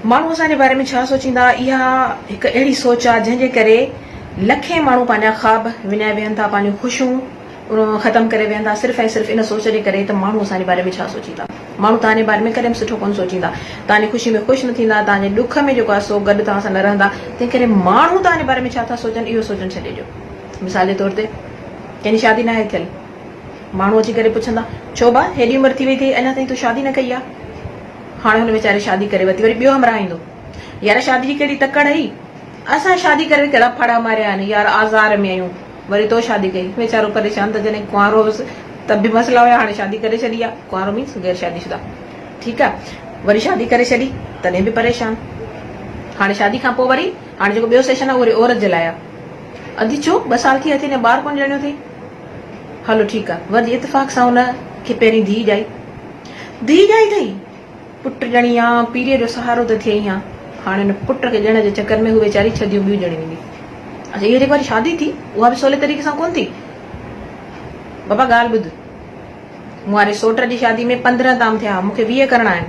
ماڻهو اسان جي باري ۾ ڇا سوچيندا؟ اها هڪ اهڙي سوچ آهي جنهن جي ڪري لکين ماڻهو پنهنجا خواب وڃائي ويهن ٿا، پنهنجون خوشيون ختم ڪري ويهن ٿا صرف ۽ صرف ان سوچ جي ڪري ته ماڻهو اسان جي باري ۾ ڇا سوچيندا. ماڻهو توهان جي باري ۾ ڪڏهن به سٺو ڪونه سوچيندا. توهان جي خوشي ۾ خوش نه ٿيندا، توهان جي ڏک ۾ جيڪو آهي سو گڏ توهان سان نه رهندا. تنهن ڪري ماڻهو توهان جي باري ۾ ڇا ٿا سوچن اهو سوچڻ ڇڏي ڏيو. مثال جي طور تي ڪنهن جي شادي ناهي ٿيل. ماڻهو اچي ڪري پڇندا، ڇو ڀاء هيڏي عمر ٿي وئي اٿئي اڃا تائين تو شادي نه ڪئي آهي؟ هاڻي هن ويچاري شادي ڪري ورتي. وري ٻيو همراهه ايندو. يار شادي جي ڪهڙي تڪڙ هئي. اسان شادي ڪري ڪهڙا ڦڙا ماريا آهن. يار آزار ۾ آهيون. وري تو شادي ڪئي. ويچارو پريشان ته جڏهن ڪنوارو هوس ته به مسئلا هيا هاڻي شادي ڪري ڇڏي آ. ڪنوارو مينس غير شادي شده. ٺيڪ آ. وري شادي ڪري ڇڏي تڏهن به پريشان. هاڻي شادي کان پوء وري هاڻي جيڪو ٻيو سيشن آ اهو وري عورت جي لاء آ. ادي ڇو ٻه سال ٿي ويا اٿئي اڃا ٻار ڪونه ڄڻيو اٿئي. هلو ٺيڪ آ. وري اتفاق سان هن کي پهرين ڌيء ڄائي. ڌيء ڄائي اٿئي؟ پٽ ڄڻي ها، پيريء جو سهارو ته ٿئي ها. هاڻي ان پٽ کي ڄڻڻ جي چڪر ۾ هوء ويچاري ڇهه ڌيئون ٻيون ڄڻي ويندي. اڇا اها جيڪا وري شادي ٿي، اها به سولي طريقي سان ڪونه ٿي. بابا ڳالهه ٻڌ. مون واري سوٽ جي شادي ۾ 15 طعام ٿيا ها، مون کي 20 ڪرڻا آهن.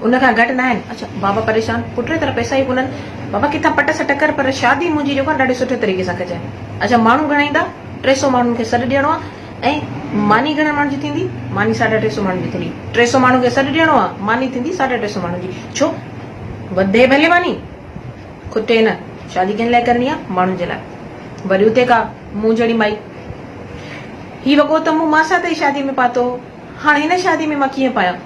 ان کان گهٽ ناهن. اڇا بابا پريشان، پٽ ايترا پئسا ئي ڪونهن. بابا ڪٿان پٽ سان ٽڪر، پر شادي منهنجي جيڪو آهي ڏاڍي سٺي طريقي سان ڪجانء. اڇا ماڻهو گهڻا ايندا؟ 300 ماڻهن کي سڏ ڏيڻو آهي. ۽ ماني گهڻن ماڻهن جي ٿيندي؟ ماني ساڍا 300 ماڻهن جي ٿيندي. 300 ماڻهن کي سڏ ڏيڻو آ، ماني ٿيندي ساڍا 300 ماڻهن جي. ڇو؟ وڌي ڀلي ماني، کٽي نه. شادي ڪنهن لاء ڪرڻي آ؟ ماڻهن جي لاء. وري اتي ڪا مون جهڙي مائي. هي وڳو ته مون ماسات جي شادي ۾ پاتو هو، هاڻ هن شادي ۾ مان ڪيئن پايان؟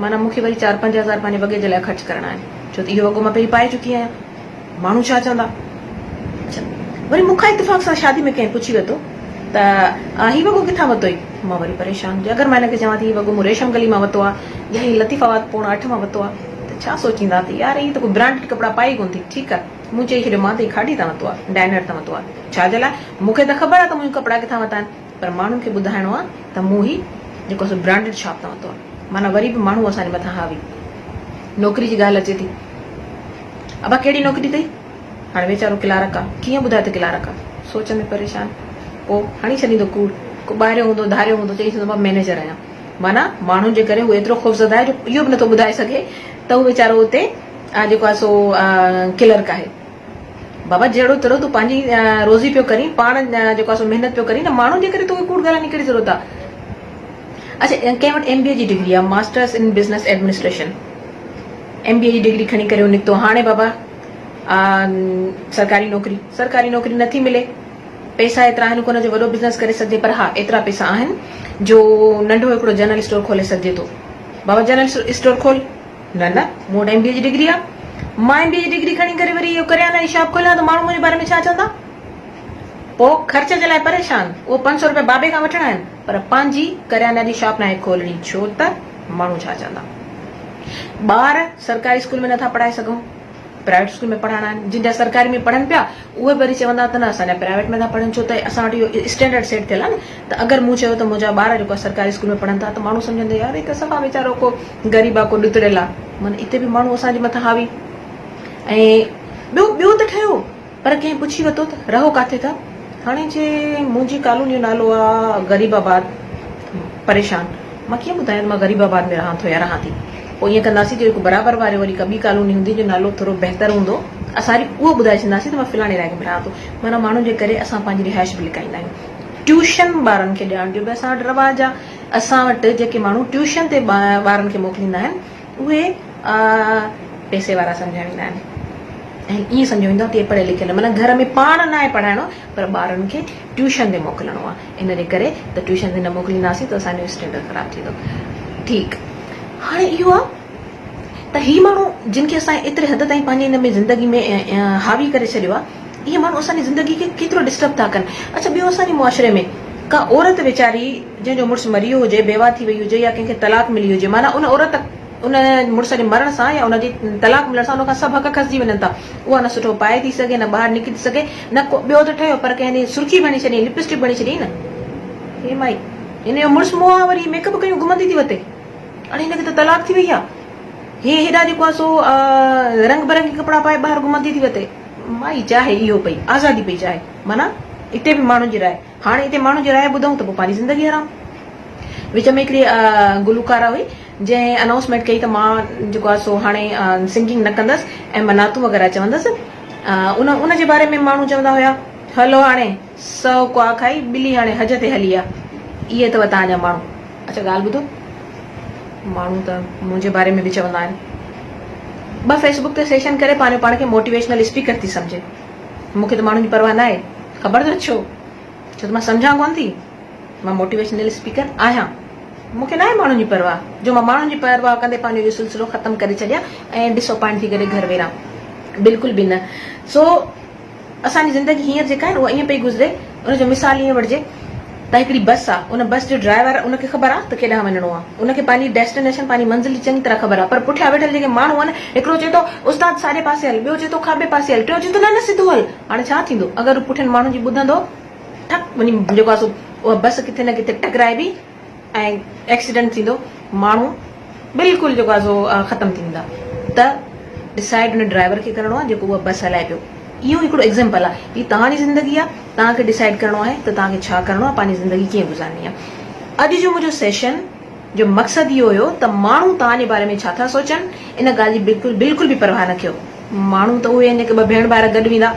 معنيٰ مون کي وري چار پنج هزار پنهنجي وڳي جي لاء خرچ ڪرڻا آهن، ڇو ته اهو وڳو مان پهرين پائي چڪي آهيان. ماڻهو ڇا چوندا؟ اڇا وري مون کان اتفاق سان شادي ۾ ڪنهن پڇي ورتو ته هي وڳو ڪٿان ورتو اٿئي؟ مان وري پريشان جي اگر مان هن کي چوان ٿي هي وڳو مون ريشم گلي مان ورتو آهي يا هي لطيف آباد پوڻا اٺ مان ورتو آهي ته ڇا سوچيندا ته يار هي ته ڪو برانڊيڊ ڪپڙا پائي ئي ڪونه ٿي. ٺيڪ آهي مون چئي ڇڏيو مان ته هي کاڏي تان ورتو آهي، ڊائنر تان ورتو آهي. ڇا جي لاء؟ مون کي ته خبر آهي ته مون هي ڪپڙا ڪٿان ورتا آهن پر ماڻهن کي ٻڌائڻو آهي ته مون هي جيڪو آهي سو برانڊيڊ شاپ تان ورتو آهي. معنيٰ وري به ماڻهو اسان جي مٿان حاوي. نوڪري جي ڳالهه اچي ٿي. ابا ڪهڙي نوڪري اٿئي؟ هاڻي ويچارو ڪلارڪ آ، ڪيئن ٻڌائي ته ڪلارڪ آ؟ سوچ ۾ پريشان. پوء هڻي ڇڏيندو ڪوڙ. ڪو ٻاهريون هوندو، ڌاريو هوندو، چئي ڇڏيندو مان مئنيجر آهيان. معنيٰ ماڻهن جي ڪري هو ايترو خوفزده آهي جو اهو به نٿو ٻڌائي سگهي ته هو ويچارو اتي جيڪو آهي سو ڪلرڪ آهي. بابا جهڙو تهڙو تون پنهنجي روزي پيو ڪرين، پاڻ جيڪو آهي سو محنت پيو ڪرين نه ماڻهن جي ڪري توکي ڪوڙ ڳالهائڻ جي ڪهڙي ضرورت آ؟ اڇا ڪنهن وٽ ايم بي اي جي ڊگري آ، masters in business administration. M B A جي ڊگري کڻي ڪري هو نڪتو. هاڻي بابا سرڪاري نوڪري سرڪاري نوڪري نٿي ملي. پئسا ايترا آهن ڪونه جو وڏو بزنس ڪري سگهجي پر ها ايترا پئسا آهن جو ننڍو هڪڙو جنرل اسٽور کولي سگهجي ٿو. بابا جنرل اسٽور کول. نه نه مون وٽ ايم بي اي جي ڊگري آ. مان ايم بي اي جي ڊگري کڻي ڪري وري اهو ڪريان نه شاپ کوليان ته ماڻهو منهنجي باري ۾ ڇا چوندا؟ پوء خرچ جي لاء پريشان. اهو 500 روپيا بابي کان وٺڻا آهن پر پنهنجي ڪريانه جي شاپ ناهي کولڻي ڇو ته ماڻهو ڇا چوندا. ٻار سرڪاري اسڪول ۾ نٿا پڙهائي سگهون، پرائيويٽ اسڪول ۾ پڙهائڻا آهن، جن جا سرڪاري ۾ پڙهن پيا اهي به وري چوندا ته نه اسان جا پرائيويٽ ۾ ٿا پڙهن ڇو ته اسان وٽ اهو اسٽينڊرڊ سيٽ ٿيل آهي نه ته اگر مون چيو ته منهنجا ٻار جيڪو آهي سرڪاري اسڪول ۾ پڙهن ٿا ته ماڻهو سمجهندو يار هي ته صفا ويچارو ڪو غريب آهي ڪو ڏتڙيل آهي معنيٰ اتي به ماڻهو اسان جي مٿان حاوي ۽ ٻيو ٻيو ته ٺهيو پر ڪنهن پڇي ورتو ته رهو ڪاٿي ٿا؟ هاڻي چي منهنجي ڪالوني جو نالو آ غريب آباد. پريشان، مان ڪيئن ٻڌايان ته مان غريب آباد ۾ رهان ٿو يا رهان ٿي. پوء ائين ڪنداسين جو هڪ برابر واري وري ڪا ٻي ڪالوني هوندي جو نالو ٿورو بهتر هوندو، اسان وري اهو ٻڌائي ڇڏينداسين ته مان فلاڻي علائقي ۾ رهان ٿو. معنيٰ ماڻهن جي ڪري اسان پنهنجي رهائش به لڪائيندا آهيون. ٽيوشن ٻارن کي ڏيڻ جو به اسان وٽ رواج آ. اسان وٽ جيڪي ماڻهو ٽيوشن تي ٻارن کي موڪليندا آهن اهي پئسي وارا سمجهيا ويندا آهن ۽ ائين سمجهيو ويندو آهي ته اهي پڙهيل لکيل معنيٰ گهر ۾ پاڻ ناهي پڙهائڻو پر ٻارن کي ٽيوشن تي موڪلڻو آهي ان جي ڪري ته ٽيوشن تي نه موڪلينداسين ته اسان جو اسٽينڊرڊ خراب ٿيندو. ٺيڪ هاڻي اهو آهي ته هي ماڻهو جن کي اسان ايتري حد تائين پنهنجي ان ۾ زندگي ۾ حاوي ڪري ڇڏيو آهي اهي ماڻهو اسان جي زندگي کي ڪيترو ڊسٽرب ٿا ڪن. اڇا ٻيو اسان جي معاشري ۾ ڪا عورت ويچاري جنهن جو مڙس مري ويو هجي، بيواهه ٿي وئي هجي يا ڪنهن کي طلاق ملي هجي معنيٰ ان عورت ان مڙس جي مرڻ سان يا ان جي طلاق ملڻ سان ان کان سڀ حق کسجي وڃن ٿا. اها نه سٺو پائي ٿي سگهي نه ٻاهر نڪري ٿي سگهي نه ڪو ٻيو ته ٺهيو پر ڪنهن ڏينهن سرخي به هڻي ڇڏيائين لپ اسٽڪ به هڻي ڇڏيائين نه. هي مائي هن جو مڙس مئو آ وري ميڪ اپ ڪيون گهمندي ٿي وتي. اڙي هن کي ته طلاق ٿي وئي آ. هي هيڏا جيڪو آ سو رنگ برنگي ڪپڙا پائي ٻاهر گهمندي ٿي وتي. مائي چاهي اهو پئي آزادي پئي چاهي معنيٰ اتي به ماڻهن جي راء. هاڻي اتي ماڻهن جي راء ٻڌون ته پوء پنهنجي زندگي حرام. وچ ۾ هڪڙي گلوڪارا هئي جنهن انائونسمينٽ ڪئي ته مان جيڪو آهي سو هاڻي سنگنگ نه ڪندس ۽ مناتون وغيره چوندس ان ان جي باري ۾ ماڻهو چوندا هيا هلو هاڻي سو ڪوا کائي ٻلي هاڻي حج تي هلي آ اهي اٿو توهان جا ماڻهو اڇا ڳالهه ٻڌو ماڻهو ته منهنجي باري ۾ به چوندا آهن ٻه فيسبوڪ تي سيشن ڪري پنهنجو پاڻ کي موٽيويشنل اسپيڪر ٿي سمجهي مون کي ته ماڻهن جي پرواهه ناهي خبر اٿو ڇو ڇو ته مان سمجهان ڪونه ٿي مان موٽيويشنل اسپيڪر آهيان مون کي ناهي ماڻهن جي پرواهه جو مان ماڻهن جي پرواهه ڪندي پنهنجو اهو سلسلو ختم ڪري ڇڏيان ۽ ڊس اپائنٽ ٿي ڪري گهر ويران بلڪل به نه سو اسان جي زندگي هينئر جيڪا آهي نه اها ائين پئي گذري، ان جو مثال ائين وٺجي ته هڪڙي بس آ، ان بس جو ڊرائيور ان کي خبر آ ته ڪيڏانهن وڃڻو آ، ان کي پنهنجي ڊيسٽينيشن پنهنجي منزل جي چڱي طرح خبر آ، پر پٺيان ويٺل جيڪي ماڻهو آهن، هڪڙو چئي ٿو استاد ساڄي پاسي هل، ٻيو چئي ٿو کاٻي پاسي هل، ٽيون چئي ٿو نه نه سڌو هل، هاڻي ڇا ٿيندو اگر هو پٺين ماڻهن جي ٻڌندو ٺڪ وڃي جيڪو آ سو اها بس ڪٿي نه ڪٿي ٽڪرائبي ۽ ايڪسيڊنٽ ٿيندو ماڻهو بلڪل جيڪو آهي سو ختم ٿي ويندا ته ڊسائيڊ ان ڊرائيور کي ڪرڻو آهي جيڪو اها بس هلائي پيو اهو هڪڙو ايگزامپل آهي هي توهان جي زندگي آهي توهان کي ڊسائيڊ ڪرڻو آهي ته توهان کي ڇا ڪرڻو آهي پنهنجي زندگي ڪيئن گذارڻي آهي اڄ جو منهنجو سيشن جو مقصد اهو هيو ته ماڻهو توهان جي باري ۾ ڇا ٿا سوچن ان ڳالهه جي بلڪل بلڪل به پرواهه نه ڪيو ماڻهو ته اهي آهن جيڪي ٻه ڀيڻ ڀائر گڏ ويندا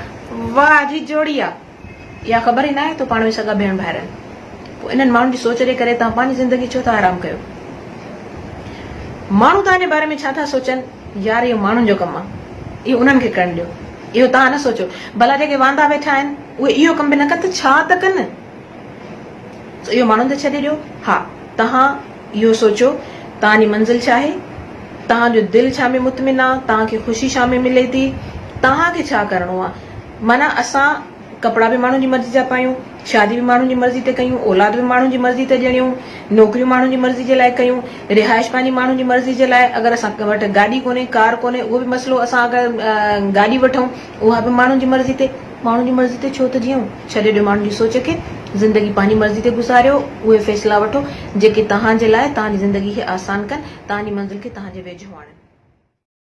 واهه جي جوڙي آهي اها خبر ئي ناهي ته پاڻ ۾ سڳا ڀيڻ ڀائر آهن. پوء انهن ماڻهن جي سوچ جي ڪري توهان پنهنجي زندگي ڇو ٿا حرام ڪيو؟ ماڻهو توهان جي باري ۾ ڇا ٿا سوچن؟ يار اهو ماڻهن جو ڪم آهي. اهو انهن کي ڪرڻ ڏيو. اهو توهان نه سوچو. ڀلا جيڪي واندا ويٺا آهن اهي اهو ڪم به نه ڪن ته ڇا ته ڪن؟ سو اهو ماڻهن تي ڇڏي ڏيو. ها توهان اهو سوچو توهان جي منزل ڇا آهي؟ توهان جو دل ڇا ۾ مطمئن آهي؟ توهان کي خوشي ڇا ۾ ملي ٿي؟ توهان کي ڇا ڪرڻو آهي؟ معنيٰ اسان ڪپڙا به ماڻهن جي مرضي جا پايون، شادي به ماڻهن جي مرضي تي ڪيون، اولاد به ماڻهن جي مرضي تي ڄڻيون، نوڪريون ماڻهن جي مرضي جي لاء ڪيون، رهائش پنهنجي ماڻهن جي مرضي جي لاء، اگر اسان وٽ گاڏي ڪونهي، ڪار ڪونهي، اهو به مسئلو، اسان اگر گاڏي وٺون اها به ماڻهن جي مرضي تي، ماڻهن جي مرضي تي ڇو ته جيئون، ڇڏي ڏيو ماڻهن جي سوچ کي، زندگي پنهنجي مرضي تي گذاريو، اهي فيصلا وٺو جيڪي توهان جي لاء توهان جي زندگي کي آسان ڪن، توهان جي منزل کي توهان جي ويجهو آڻن.